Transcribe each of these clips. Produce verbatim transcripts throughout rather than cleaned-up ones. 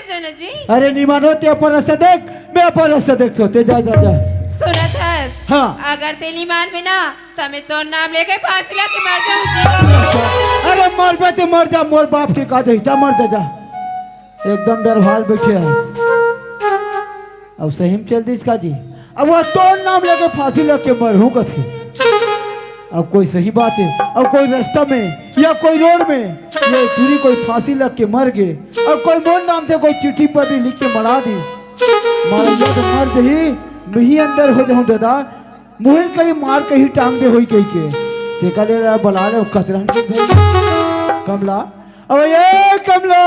जाना जी। अरे नी मानो, ते अपन रास्ता देख, मैं अपन रास्ता देखथों, ते जा, जा, जा। सुनत हस? हाँ। अगर ते नी मानबे ना, त मैं तोर नाम लेके फांसी लग के मर जाहूं जी। अरे मरबे ते मर जा, मोर बाप के का जाही, जा मर जा, जा। एकदम डरभाल बैठे हस। अब सही में चल दिस का जी? अब वो तोर नाम लेके फांसी लग के मरहूं कथे। अब कोई सही बात हे, अब कोई रास्ता में या कोई रोड में ये टूरी कोई फांसी लग के मर गे, अब कोई मोर नाम से कोई चिट्ठी पत्री लिख के मरा दिस, मरइया तो मर जही, मैं ही अंदर हो जाहूं दादा, मुहिल कहीं मार कहीं टांग दे होई कहिके। तेका ले ला, बला ले, कतरा कमला, अबे ये कमला,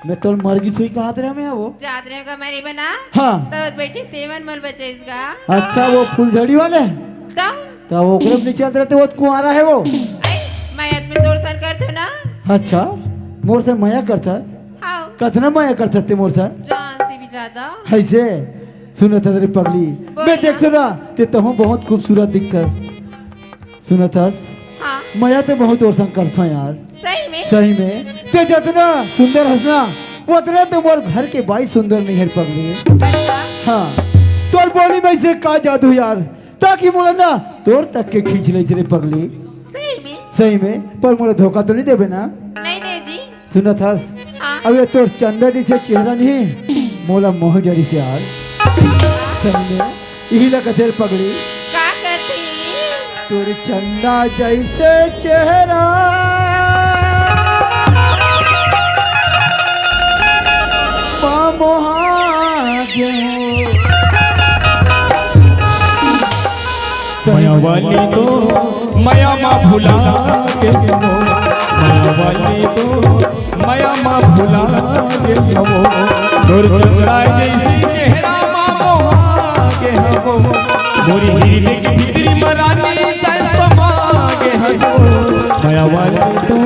मैं तोर मर गिस होही कहत रहे मैं वो। जात रहे का मेरे बना? हाँ। तो बैठे तेवन मल बचाइस गा। अच्छा, वो फुलझड़ी वाले? तब? तब ओकरे में नीचे रहते, वो तो कुंवारा हे वो। आई, मैं आदमी तोर सन करथों ना। अच्छा, मोर सन मया करथस? हाँ। कतना मया करथस ते मोर सन? जान से भी ज्यादा। अइसे? सुनत हस रे पगली, बोल मैं ना। देखथों ना, ते तहूं बहुत खूबसूरत दिखथस। सुनत हस? हाँ। मया ते बहुत तोर सन करथों यार। सही में? सही में। ते जतना सुंदर हस ना, ओतना ते मोर घर के बाई सुंदर नइ हे रे पगली। अच्छा। हाँ। तोर बोली में से का जादू यार, ताकि मोला ना तोर तक के खींच लेइस रे पगली। सही में? सही में। पर मोला धोखा तो नइ देबे ना? नहीं दे जी। सुनत हस? हाँ। अब ये तोर चंदा जइसे चेहरा नहीं, मोला मोह डरिस यार। सही में, इही ला कथे रे पगली। का कथे? तोर चंदा जइसे चेहरा, मा मोहा गे हों। मया वाली तो मया मा भुला गे हों। मया वाली तो मया मा भुला गे हों। तोर चंदा जइसे चेहरा मा मोहा गे हों। मोरी हिरनी के भीतरी मा रानी तैं समा गे हस। मया वाली तो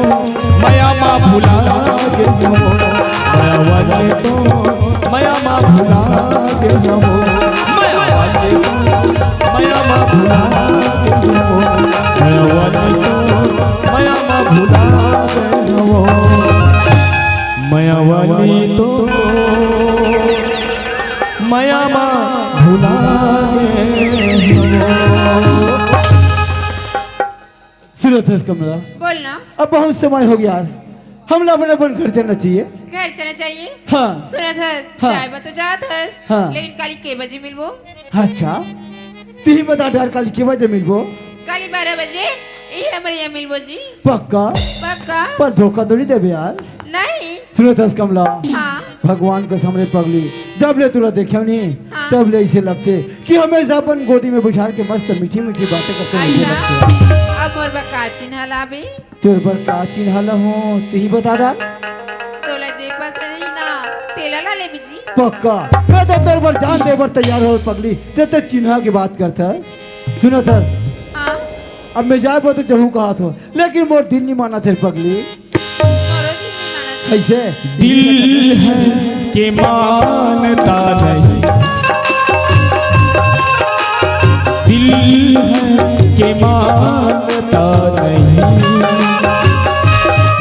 मया मा भुला गे हों। मया वाली तो मया मा भुला गे हों। मया वाली तो मया मा भुला गे हों। मया वाली तो मया मा भुला गे हों। मया वाली तो मया मा भुला गे हों। सुनत हस कमला? बोल ना। अब बहुत समय हो गया यार, हमला अपन, अपन घर चलना चाहिए। घर चलना चाहिए? हाँ। सुनत हस, हाँ। जाए बर तो जात हस, हाँ। लेकिन काली के बजे मिलबो? अच्छा, तिही बता डार, काली के बजे मिलबो? काली बारह बजे, इही हमर यहाँ मिलबो जी। पक्का? पक्का। पर धोखा तो नइ देबे यार? नहीं। सुनत हस कमला? हाँ। भगवान कसम रे पगली, जब ले तोला देखेंव नी, हाँ। तब ले अइसे लगथे कि हमेशा अपन गोदी में बिठार के मस्त मीठी मीठी बातें करते हुए अच्छा, लगथे। अब मोर बर का चिन्हा लाबे? तोर बर का चिन्हा लाहूं, तिही बता डार। तोला जे पसंद हे ना, तेला ला लेबे जी। पक्का, मैं तो तोर बर जान दे बर तैयार हों पगली, ते, ते चिन्हा के बात करथस। सुनत हस? हाँ। अब मैं जाए बर तो जाहूं कहत हों, लेकिन मोर दिल नइ मानत हे पगली। मोरो दिल नइ मानत। कइसे? दिल हे के मानता नहीं, दिल हे के मानता नहीं।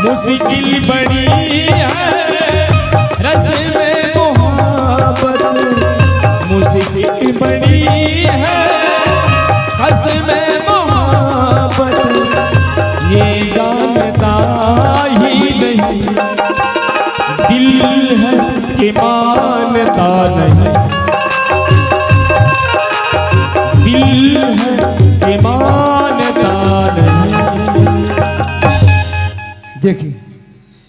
मुश्किल बड़ी है रस्म मोहब्बत, मुश्किल बड़ी है रस्म मोहब्बत, ये जानता ही नहीं। दिल है कि मानता नहीं, दिल है कि मानता नहीं। देखी,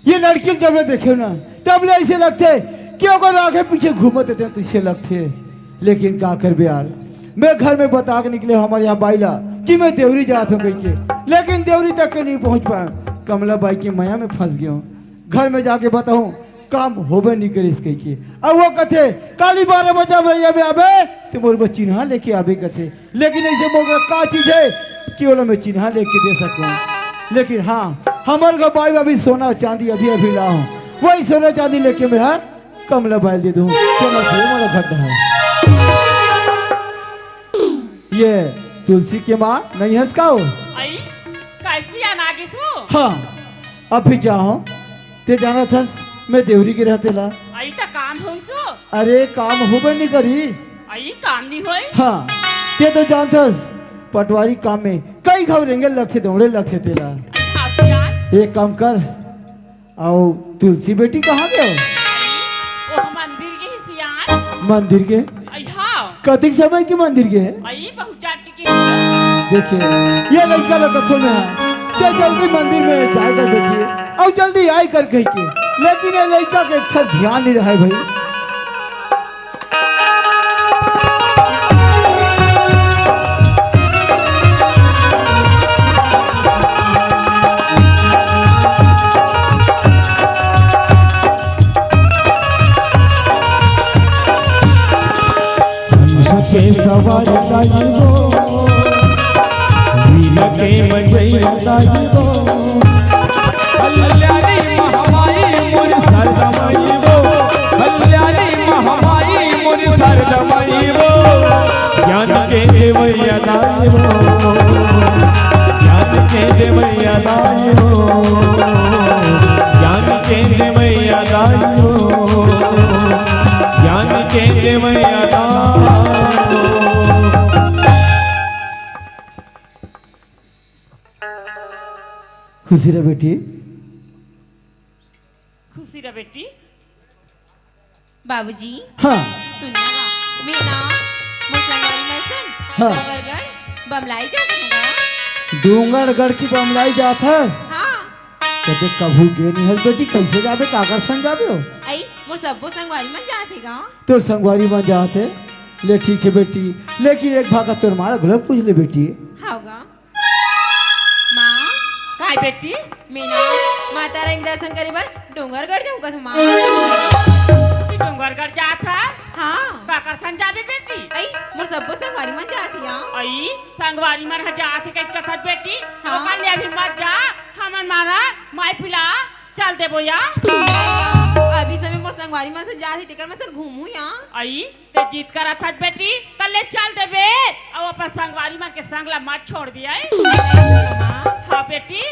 ये लड़की जब ले देखे ना, तब ले अइसे लगथे कि ओकर आगे पीछे घूमत हे, तइसे लगथे। लेकिन का करबे यार, मैं घर में बता के निकले हमारे यहाँ बाई ला कि मैं देवरी जात हों कहिके, लेकिन देवरी तक के नइ पहुँच पाएंव। कमला बाई के मया में फंस गेंव। घर में जाके बताहूं, काम होबे नइ करिस कहिके। अब वो कथे, "काली बारह बजे हमर यहाँ में आबे, त मोर बर चिन्हा लेके आबे," कथे। लेकिन अइसे मोर बर का चीज हे कि ओला मैं चिन्हा लेके दे सकूं? लेकिन हाँ, हमर घर बाई अभी सोना चांदी अभी अभी लाहूं, वही सोना चांदी लेके मैं हर कमला बाई ल दे दूं। चलो, ये मोला घर है। ये तुलसी के माँ नइ हस का हो? आई, कइसे आना गिस वो? हाँ, अभी जाहूं। ते जानत हस, मैं देवरी के रहते ला। अई त काम होइस ओ? अरे, काम होबे नहीं करिस। अई काम नहीं होई? हाँ, ते तो जानत हस, पटवारी काम में कई घाव रेंगे लगथे, दौड़े लगथे तेला। अई हाँ सियान। एक काम कर, अउ तुलसी बेटी कहाँ गे? ओ मंदिर गे हे सियान। मंदिर गे? अई हाँ। कतिक समय के मंदिर गे हे? अई बहुत जान के देखिए, ये लइका ल कथों मैं, ते जल्दी मंदिर में जाय कर देखिए, अउ जल्दी आय कर कहिके। लेकिन ये लइका के अच्छा ध्यान नहीं रहे भाई। हंस के सवार ताई हो, वीर के मंजई ताई हो। कल्याणी महामाई मोर सरदमई हो, कल्याणी महामाई मोर सरदमई हो। ज्ञान के देवैया दाई हो, ज्ञान के देवैया दाई हो, ज्ञान के देवैया दाई हो। ज्ञान के देवैया दान। खुशी रह बेटी। खुशी रह बेटी। बाबूजी। हाँ। सुन ना बा, मैं ना मोर संगवारी मन संग हाँ। डोंगरगढ़ बमलाई जात हूँ ना। डोंगरगढ़ की बमलाई जात है? हाँ। कदे कभू गे नहीं हस बेटी, कैसे जाबे, काकर संग जाबे हो? अई, मोर सब्बो संगवारी मन जात हे गा। तोर संगवारी मन जात हे, ले ठीक हे बेटी, लेकिन एक भाखा तोर माँ ला घलो पूछ ले बेटी। हाँ गा। माँ। काय बेटी? मैं ना माता रानी के दर्शन करे बर डोंगरगढ़ जाऊँ का माँ? तू डोंगरगढ़ जात हस? हाँ। काकर संग जाबे बेटी? अई, मोर सब्बो संगवारी मन जात हे। अई, संगवारी मन ह जात हे कहि कथस बेटी? हाँ। ओकर ले अभी मत जा, हमन मारा माई पिला चल देबो या। अभी समय मोर संगवारी मन संग जात हे, तेकर मन संग घूमू या। अई, ते जिद करत हस बेटी, त ले चल देबे, अउ अपन संगवारी मन के संग ला मत छोड़बे, अई? हाँ बेटी,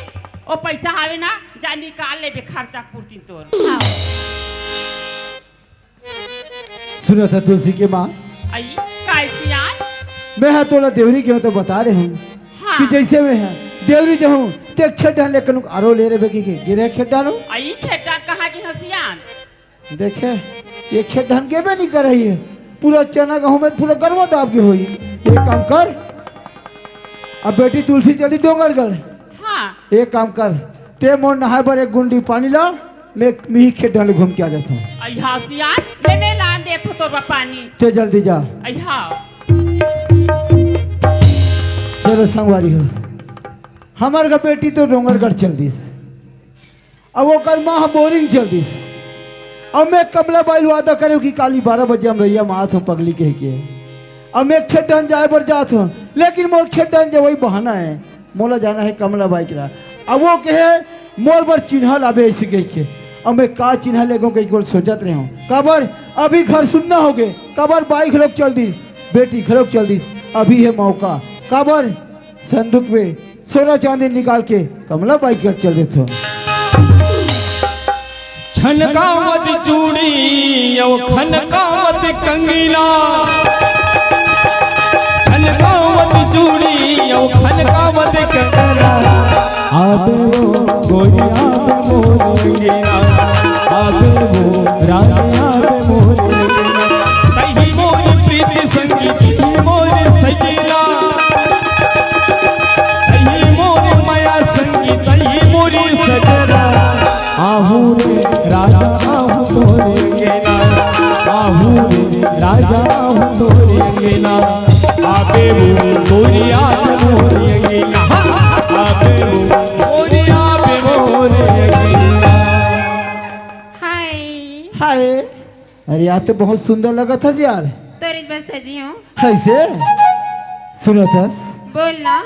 ओ पैसा हावे ना, जा निकाल लेबे खर्चा पूर्ति तोर। हाँ। सुनत हस तुलसी के माँ? अई, काय सियान? मैं हा तोला देवरी के तो बता रहे हूँ हाँ। कि जैसे मैं हा देवरी जाहूँ, ते खेत डाल ले कनुक आरो ले रे बेटी के, गिरे खेत डालो। अई, खेत डाल कहाँ गे हस सियान? देखे, ये खेत डाल गेबे नहीं कर रही है, पूरा चना गहूँ में पूरा गरवा दाब के होई। ये काम कर, अब बेटी तुलसी चली डोंगरगढ़। हाँ। एक काम कर, ते मोर नहाय बर एक गुंडी पानी ला, मैं मिही खेत डाले घूम के आ जाता हूँ। अइहा सियान, ले मैं लान देत हूँ तोर बर पानी। ते जल्दी जा। अइहा। चलो संगवारी हो, हमर का बेटी तो डोंगरगढ़ चल दिस, अब ओकर माँ ह बोरिंग चल दिस, अब मैं कमला बाई ल वादा करे कि काली बारह बजे हम रैया मात हूँ पगली कह के, अब मैं खेत डाल जाए बर जात हूँ, लेकिन मोर खेत डाल जाए वही बहाना है। मोला जाना है कमला बाई करा। अब वो कहे, "मोर बर चिन्हा लाबे," ऐसे कह के। अब मैं का चिन्हा लेगो कह के सोचत रहे हूँ। काबर अभी घर सुन्ना हो गए, काबर बाई घलोक चल दिस, बेटी घलोक चल दिस। अभी है मौका। काबर संदूक में सोना चांदी निकाल के कमला बाई कर चल देथो। छनकावत चूड़ी अउ खनकावत कंगना, छनकावत चूड़ी अउ खनकावत कंगना। आबे वो गोरी आबे मोर अंगना, आबे वो रानी आबे मोर अंगना। तही मोर प्रीत संगी, तही मोर सजना, तही मोर माया संगी, तही मोर सजना। आहू रे राजा आहू तोरे अंगना, आहू रे राजा आहू तोरे अंगना। आबे वो गोरी आबे मोरे अंगना, आबे वो गोरी आबे मोरे अंगना। हाय। हाय। अरे यार, तो बहुत सुंदर लगत हस यार। तोरे बर सजी हूँ। कैसे? सुनत हस? बोल ना।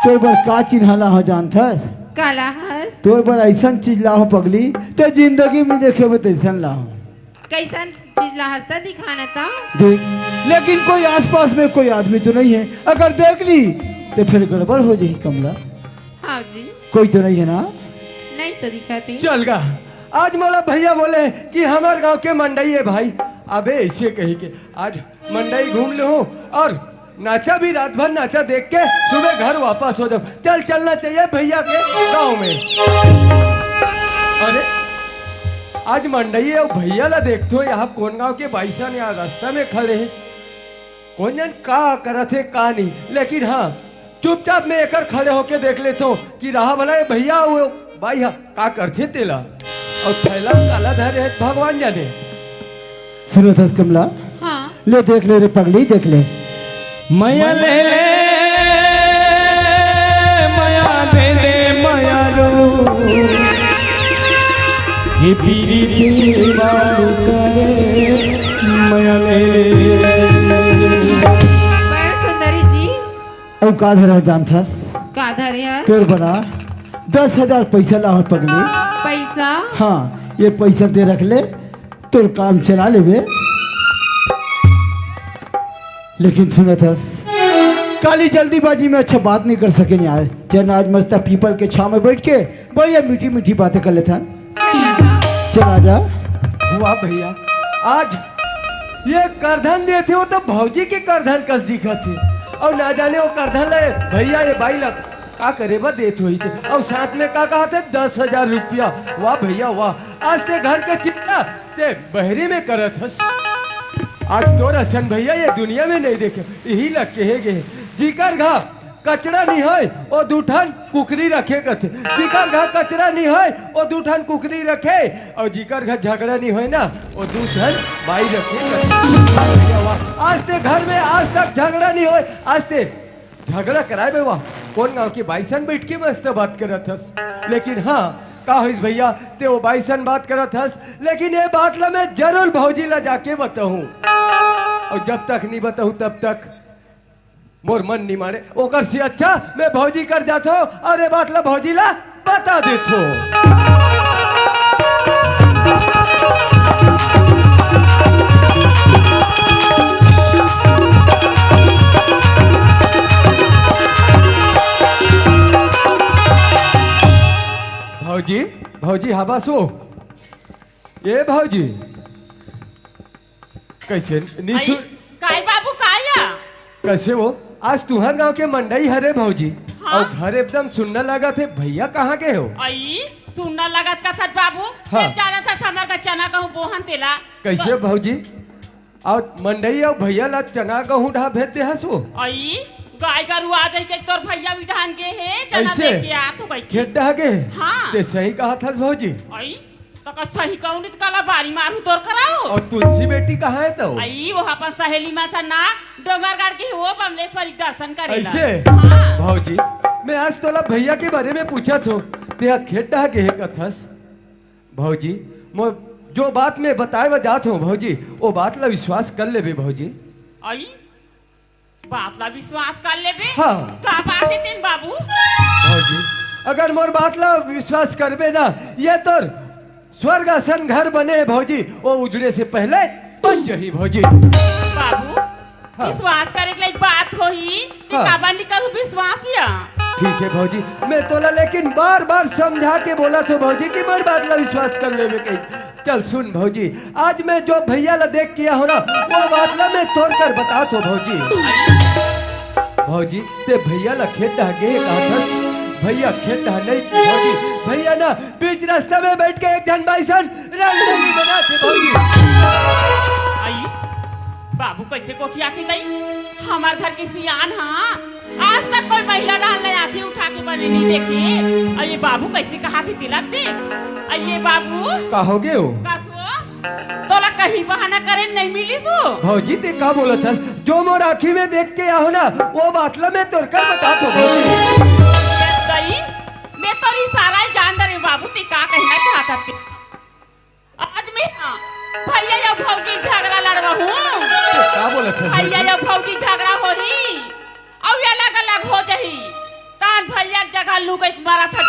तोर बर का चिन्हा लाहूँ जानत हस? का लाहस? तोर बर ऐसन चीज लाहूँ पगली, ते जिंदगी में देखे होबे तैसन लाहूँ। कैसन चीज लाहस त दिखा ना त। देख, लेकिन कोई आसपास में कोई आदमी तो नहीं है, अगर देख ली तो फिर गड़बड़ हो जाही कमला। हाँ जी। कोई तो नहीं है ना? नहीं तो दिखाती। चल गा। आज मोला भैया बोले कि हमर गांव के मंडई हे भाई। अबे ऐसे कही के आज मंडई घूम लेहूं और नाचा भी रात भर नाचा देख के सुबह घर वापस हो जाऊं। चल, चलना चाहिए भैया के गांव में। अरे, आज मंडई हे अउ भैया ला देखथों, यहाँ कोन गांव के बाईसन यहाँ रास्ता में खड़े हे। कोन जन का करत हे का नहीं, लेकिन हाँ, चुपचाप मैं एकर खड़े होके देख लेथों कि रहा भला ये भैया, वो बाई हा का करथे तेला। अउ थैला काला धरे हे भगवान जाने। सुनथस कमला? हाँ। ले देख ले रे पगली, देख ले। मया ले ले, मया दे दे, मया रो। ये पीरी पीरी बालू करे, मया ले ले। बड़ सुंदरी जी। अउ का धरे हो जानथस? का धरे हस? तोर बना दस हजार पैसा ला हो पगली। पैसा? हाँ, ये पैसा दे रख ले, तोर काम चला लेबे। लेकिन सुनथस, काली जल्दीबाजी में अच्छा बात नहीं कर सकेन यार। चल आज मस्त पीपल के छांव में बैठ के बढ़िया मीठी मीठी बातें कर लेथन। चला जा। वाह भैया, आज ये करधन देथे, वो तो भौजी के करधन कस दिखत हे। अउ ना जाने वो करधन ले भैया ये बाई ला का करे बर देत होही ते। अउ साथ में का कहत हे, दस हजार रुपया। वाह भैया वाह, आज ते घर के चिंता ते बहरी में करत हस। आज तोर असन भैया ये दुनिया में नहीं देखे, यही ला कहे गे हे, जिकर घर कचरा नहीं होय, ओ दू ठन कुकरी रखे कथे। जिकर घर कचरा नहीं होय, ओ दू ठन कुकरी रखे, अउ जिकर घर झगड़ा नहीं होय ना, ओ दू ठन बाई रखे कथे। आज ते घर में आज तक झगड़ा नहीं होय, आज ते झगड़ा कराए बे वाह। कोन गांव के बाईसन बैठ के मस्त बात करत हस। लेकिन हाँ, का होइस भैया, ते वो बाईसन बात करत हस, लेकिन ये बात ला मैं जरूर भौजी ला जाके बताहूँ। अउ जब तक नहीं बताहूँ, तब तक मोर मन नहीं माने, ओकर से अच्छा मैं भौजी कर जाथों अउ ये बात ला भौजी ला बता देथों। भौजी, भौजी, हबा सो। ए भौजी, कैसे निशु आई, काय बाबू, काय या? कैसे हो? आज तुहर गांव के मंडई हरे भौजी। हाँ। अउ घर एकदम सुन्ना लगत हे, भैया कहाँ गे हो? आई, सुन्ना लगत कथस बाबू, हाँ। ते जानत हस हमर का चना गहूं बोहन तेला। कैसे तो भौजी? अउ मंडई अउ भैया ला चना गहूं डहा भेज दे हस वो? आई, गाय गरू आ जाई के तोर भैया भी डहान गे हे, चना ऐसे? दे के आ तो कहि के। खेत डहा गे हे? हाँ। ते सही कहत हस भौजी। आई, त का सही कहूं नहीं त काला बारी मारू तोर कराओ। अउ तुलसी बेटी कहाँ हे तो? आई, वो अपन सहेली मा था ना, डोंगरगढ़ के वो बमलेश्वरी के दर्शन करे ला। ऐसे? हाँ। भौजी, मैं आज तोला भैया के बारे में पूछत हों, ते हा खेत डहा गे हे कथस। भौजी, मोर जो बात मैं बताए बर जात हों भौजी, वो बात ला विश्वास कर लेबे भौजी। आई, बात ला विश्वास कर लेबे? हाँ। का बात हे तेन बाबू? भौजी, अगर मोर बात ला विश्वास करबे ना, ये तोर स्वर्ग असन घर बने हे भौजी, वो उजड़े से पहले बन जही भौजी। बाबू, हाँ। विश्वास करे के लायक बात होही, ते हाँ। काबर नहीं करू विश्वास या? ठीक हे भौजी, मैं तोला लेकिन बार-बार समझा के बोलत हों भौजी कि मोर बात ला विश्वास कर लेबे कही। चल सुन भौजी, आज मैं जो भैया ला देख के आहों ना, वो बात ला मैं तोर कर बतात हों भौजी। भौजी, ते भैया ला खेत डहा गे हे कहत हस, भैया खेत डहा नहीं भौजी, भैया ना बीच रास्ता में बैठ के एक झन बाईसन रंगोली बनाथे भौजी। आई, बाबू कैसे गोठियाथे तई? हमर घर के सियान हा, आज तक कोई महिला डहन ला आँखी उठा के बने नहीं देखे। अउ ये बाबू कैसे कहथे तेला देख। अउ ये बाबू। का हो गे हो? का सो? तोला कहीं बहाना करे नहीं मिलिस हो? भौजी, ते का बोलत हस? जो मोर आँखी में देख के आहों ना, वो बात ला मैं तोर कर बतात हों भौजी। दई, मैं तोर इशारा जान डरेंव बाबू, ते का कहना चाहत हस ते। आज मैं हा भैया अउ भौजी झगड़ा लड़वाहूं। ते का बोलत हस भैया भौजी? अउ भौजी झगड़ा होही, अउ अलग-अलग हो जही, तहान भैया के जगह लुकई के मरत हस।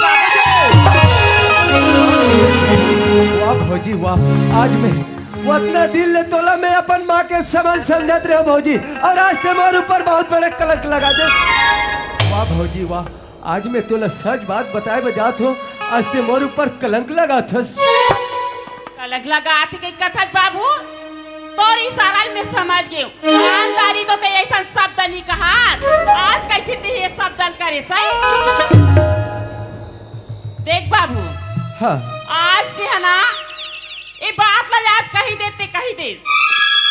वाह भौजी वाह, आज मैं वो अतना दिन ले तोला मैं अपन माँ के समान समझत रहेंव भौजी, अउ आज ते मोर ऊपर बहुत बड़े कलंक लगा दे। वाह भौजी वाह, आज मैं तोला सच बात बताए बर जात हों, आज ते मोर ऊपर कलंक लगाथस। अलग लगात के कथक बाबू, तोर इशारा ल मैं समझ गेव। आन दारी तो ते ऐसन शब्द नहीं कहा, आज कैसे ते ये शब्द ल करे सही? देख बाबू, हाँ। आज ते है ना, ये बात ला आज कही दे, ते कही दे।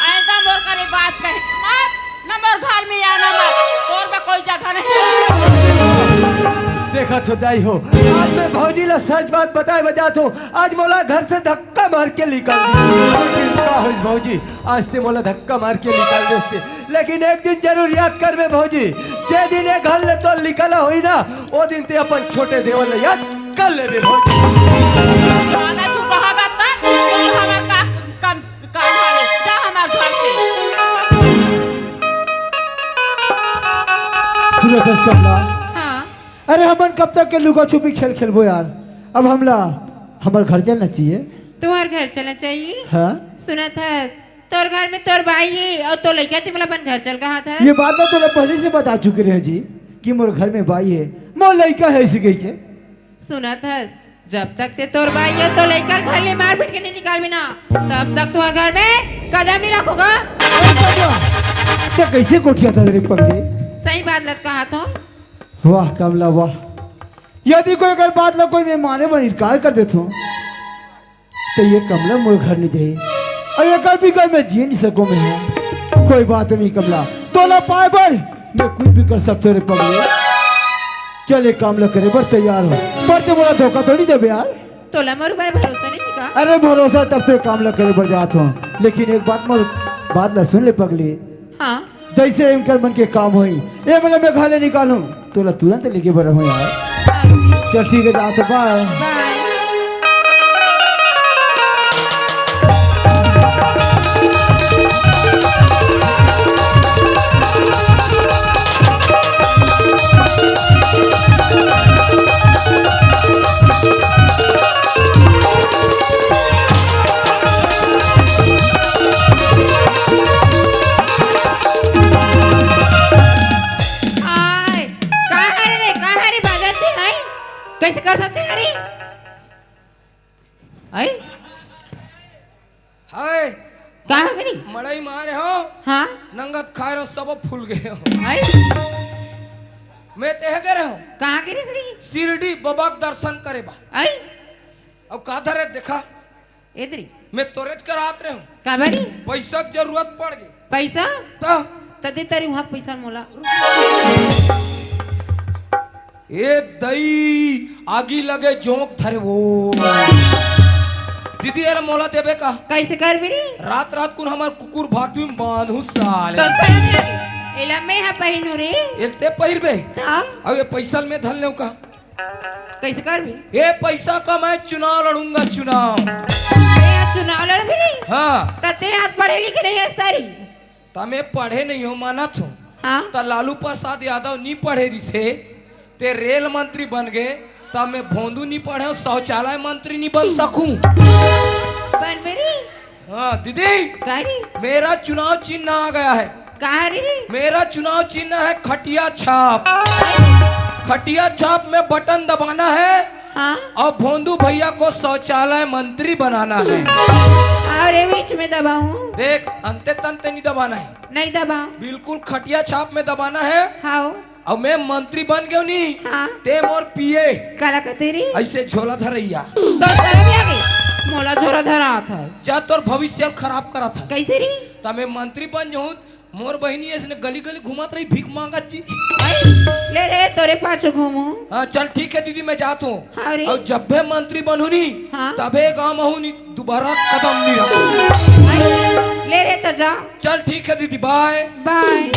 ऐसा मोर करे बात कहे मत, न मोर घर में आना मत, तोर बा कोई जगह नहीं। देखा तो दाई हो, आज मैं भौजी ला सच बात बताए बजात हूँ। आज मोला घर से धक्का मार के निकाल दी। लेकिन का होइस भौजी, आज ते मोला धक्का मार के निकाल देते। लेकिन एक दिन जरूर याद करबे भौजी, जे दिन ये घर ले तो निकला होई ना, वो दिन ते अपन छोटे देवर ले याद कर लेबे भौजी। ज्यादा तू बहावत ना, तो हमार का, का, काम हवे, जा हमार घर से। सुनत हस कमला? हाँ। अरे हमन कब तक के लुका छुपी खेल खेलबो यार, अब हमला हमर घर चलना चाहिए। तुम्हार घर चलना चाहिए? हाँ। सुनत हस, तोर घर में तोर बाई हे अउ तोर लइका, ते मोला अपन घर चल कहा था। ये बात तो तोला पहले से बता चुके रहे जी कि मोर घर में बाई हे, मोर लइका हे, इसी कही के। सुनत हस, जब तक ते तोर बाई हे, तोर लइका घर ले मार पीट के नहीं निकालबे ना, तब तक तुम्हार घर में कदम नहीं रखूंगा। ते कैसे गोठियाथस रे पगली? सही बात लत कहा था। वाह कमला वाह, यदि कोई अगर बात ला कोई मैं माने बर इनकार कर देथों, तो ये कमला मोर घर नहीं जाही। अउ एकर बिगर मैं जी नहीं सकों मैं। कोई बात नहीं कमला, तोला पाए बर मैं कुछ भी कर सकथों रे पगली। चल एक काम ला करे बर तैयार हो, पर ते मोला धोखा थोड़ी देबे यार। तोला मोर ऊपर भरोसा नहीं का? अरे भरोसा तब तो काम ला करे बर जात हूँ, लेकिन एक बात मोर बात ला सुन ले पगली। हाँ। जैसे इनकर मन के काम होई, ए मतलब मैं घर ले निकालूं, तोला तुरंत लेके बर हूँ यार। चल ठीक है, जा तो बाय। बाय। आय, कहाँ रे, कहाँ रे बाजत हे, आय? कैसे कर सकते हैं रे? आय? हाय। कहाँ गे रे? मड़ई मारे हो? हाँ। नंगत खाए रहो, सब फूल गए हो। आय? मैं तेह गे रहो। कहाँ गे रे श्री? शिरडी बाबा के दर्शन करे बा। आय? अब का धरे देखा? ए तेरी। मैं तोरेच करात रहे हूँ। का बारी? पैसा के जरूरत पड़ गई। पैसा? त? त दे तेरी वहाँ पैसा मोला। ए दई, आगी लगे जोंक धरे वो। दीदी, अरे मोला देबे का? कैसे करबे रे? रात रात कुन हमार कुकुर भाटू में बांधू साले। तो सही है। एला मैं हा पहिनू रे। एल ते पहिरबे? हाँ। अब ये पैसा में धर लेऊ का? कैसे करबे? ये पैसा का मैं चुनाव लड़ूंगा, चुनाव। ते हा चुनाव लड़बे रे? हाँ। त ते हा पढ़े लिखे नहीं है सारी। त मैं पढ़े नहीं हूँ, मानत हूँ। हाँ। त लालू प्रसाद यादव नी पढ़े रिसे, ते रेल मंत्री बन गए, त मैं भोंदू नी पढ़े हूँ, शौचालय मंत्री नी बन सकूं। बनबे रे। हाँ दीदी, का रे? मेरा चुनाव चिन्ह आ गया है। का रे? मेरा चुनाव चिन्ह है खटिया छाप। खटिया छाप में बटन दबाना है। हाँ। और भोंदू भैया को शौचालय मंत्री बनाना है। अरे बीच में दबाऊं? देख, अंते तंते नहीं दबाना है। नहीं दबा। बिल्कुल खटिया छाप में दबाना है। हाँ। अब मैं मंत्री बन गयो नी, हाँ। ते मोर पीए। काला कते रे? ऐसे झोला धरैया। तो शर्म लागे, मोला झोला धरा था। जा तोर भविष्य खराब करा था। कैसे रे? त मैं मंत्री बन जाऊं, मोर बहिनी ऐसने गली गली घुमात रही भीख मांगत जी। ले रे, तोरे पाछू घूमू। हाँ, चल ठीक है दीदी, मैं जात हूँ। हाँ रे। और जब भी मंत्री बनू नी, हाँ। तबे गाँव में हूँ नी, दोबारा कदम नहीं रखू। ले रे, तो जा। चल ठीक है दीदी, बाय। बाय।